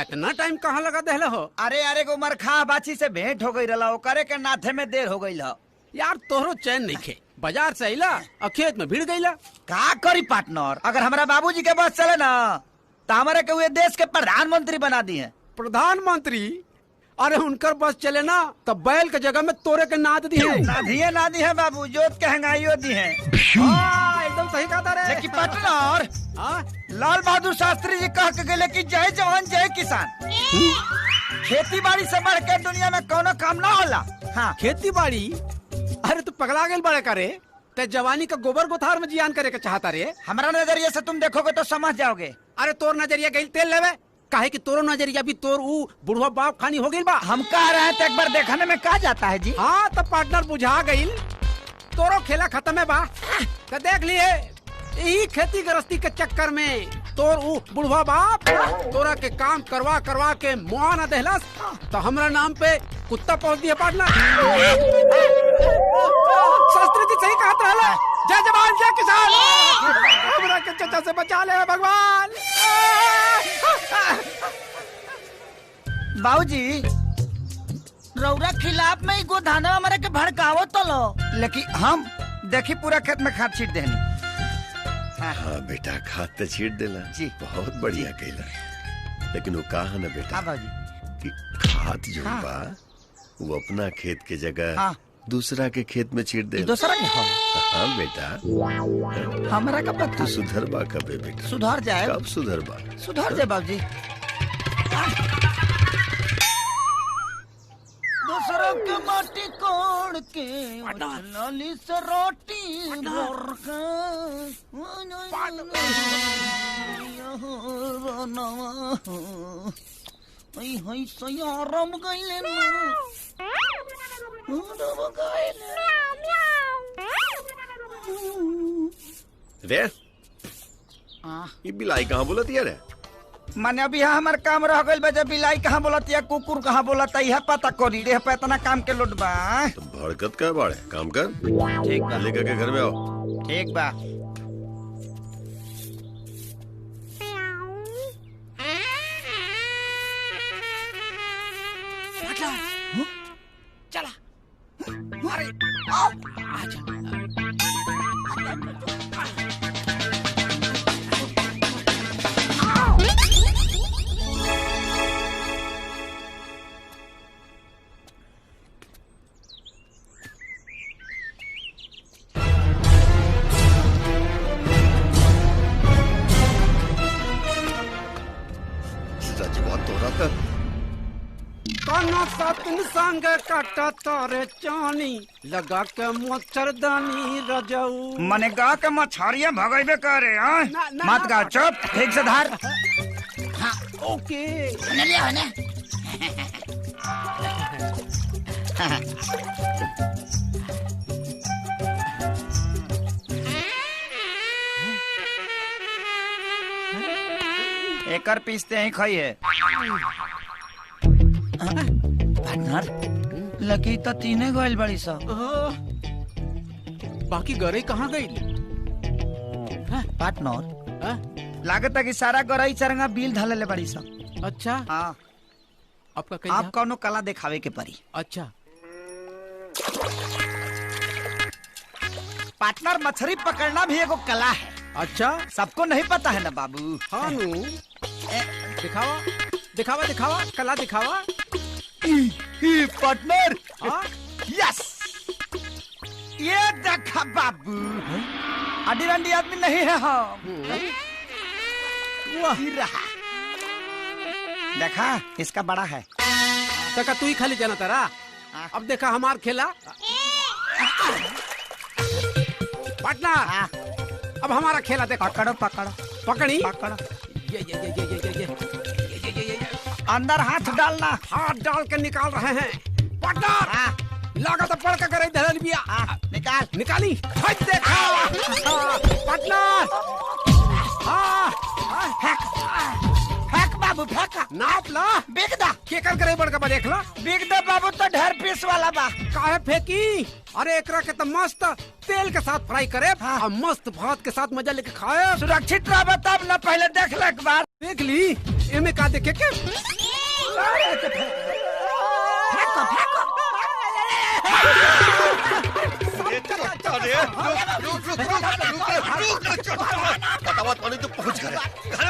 इतना टाइम कहाँ लगा देहले हो? अरे अरे गो मरखा बाछी से भेंट हो गई रहा, ओकरे के नाथे में देर हो गई ह। यार तोहरो चैन नहीं खे, बाजार से अइला और खेत में भिड़ गईला। का करी पार्टनर, अगर हमारा बाबूजी के बस चले ना तो हमारे के देश के प्रधानमंत्री बना दिए। प्रधानमंत्री? अरे उनकर बस चले ना तो बैल के जगह में तोरे के नाद दी है। ना दिए ना दी है बाबू, जोत के हंगाइयो दी है। हाँ, एकदम सही कहा था रे। लेकिन पार्टनर, हाँ? लाल बहादुर शास्त्री जी कह के गए कि जय जवान जय किसान। खेती बाड़ी से बढ़ के दुनिया में कोनो काम ना होला। हाँ। खेती बाड़ी? अरे तू पगला गेल बड़े करे ते जवानी का गोबर गोथार में जियान करे के चाहता रे। हमारा नजरिए से तुम देखोगे तो समझ जाओगे। अरे तोर नजरिया गइल तेल लेवे, काहे कि तोरो नजरिया भी तोर ऊ बुढ़वा बाप खानी हो गइल बा। हम कह रहे हैं तो एक बार देखने में का जाता है जी। हाँ तो पार्टनर बुझा गइल, तोरो खेला खत्म है बा। तो देख लिए यही खेती गृहस्थी के चक्कर में तोर ऊ बुढ़वा बाप तोरा के काम करवा करवा के मुआ ना देहलस तो हमरा नाम पे कुत्ता पहुंच दिया पार्टनर। शास्त्री जी सही कहत रहला, जय जवान जय किसान। हमरा के चचा से बचा ले भगवान। बाबूजी रौरा खिलाफ में गोधाना हमारे के भड़कावो तो लो, लेकिन हम देखी पूरा खेत में खाद छीट देनी। हाँ बेटा, खाद तो छीट देला जी, बहुत बढ़िया कैला, लेकिन वो कहा ना बेटा। हाँ बाबूजी, कि खाद जो हाँ। बा वो अपना खेत के जगह हाँ। दूसरा के खेत में छीट दे। दूसरा के? हाँ बेटा, हमरा का पता। तू सुधरबा कब बेटा? सुधर जाए। कब सुधरबा? सुधर जाए बाबूजी। दूसरों के माटी कोड़ के लाली से रोटी रे ये बिलाई कहाँ बोलती है रे? माने अभी यहाँ हमार काम रह गइल बा, जब बिलाई कहाँ बोलत या कुकुर कहाँ बोलत यह पता करी रे, पे इतना काम के लोड बा। तो भड़कत का बाड़े, काम कर। ठीक बा, लेकर के घर में आओ। ठीक बा। चला अरे आजा। सतन संग काटा तारे चानी लगा के मच्छरदानी रजऊ। मने गा के मछरिया भगैबे करे। हां मत गा, चुप, ठीक से धार। हां ओके, ने लिया है ना। एकर पीसते ही खाई है पार्टनर। लकी तो तीने गइल बड़ी सा, बाकी गरई कहाँ गई पार्टनर? लागत है कि सारा गरई चरंगा बिल धलेले बड़ी सा। अच्छा हाँ, आपका आप कौनो कला दिखावे के परी। अच्छा पार्टनर, मछली पकड़ना भी एगो कला है। अच्छा, सबको नहीं पता है ना बाबू। हाँ नू, दिखावा दिखावा दिखावा कला दिखावा पार्टनर। यस, ये देखा बाबू, अडी रंडी आदमी नहीं है हम। रहा देखा, इसका बड़ा है। तका तू ही खाली जाना तारा। अब देखा हमार खेला पार्टनर। अब हमारा खेला देखो। पकड़ो पकड़ो पकड़ी पकड़ो। ये ये ये ये ये ये ये ये अंदर हाथ डालना। हाथ डाल के निकाल रहे हैं पार्टनर। लागत पड़ के करे धरल बिया। निकाल निकाली। देखा पार्टनर। फेंक फेंक बाबू फेंक। नाप ला बिक दा। केकर करे बड़का बा देख ला। बिक दे बाबू तो ढेर पीस वाला बा। काहे फेंकी? अरे एकरा के तो मस्त तेल के साथ फ्राई करे और मस्त भात के साथ मजा लेके खाए। सुरक्षित रह तब ना, पहले देख ले एक बार। देख ली। एमे का देखे के? फेंको फेंको। अरे रुक रुक रुक रुक रुक रुक, बतावा तोनी तू पहुंच घरे, घर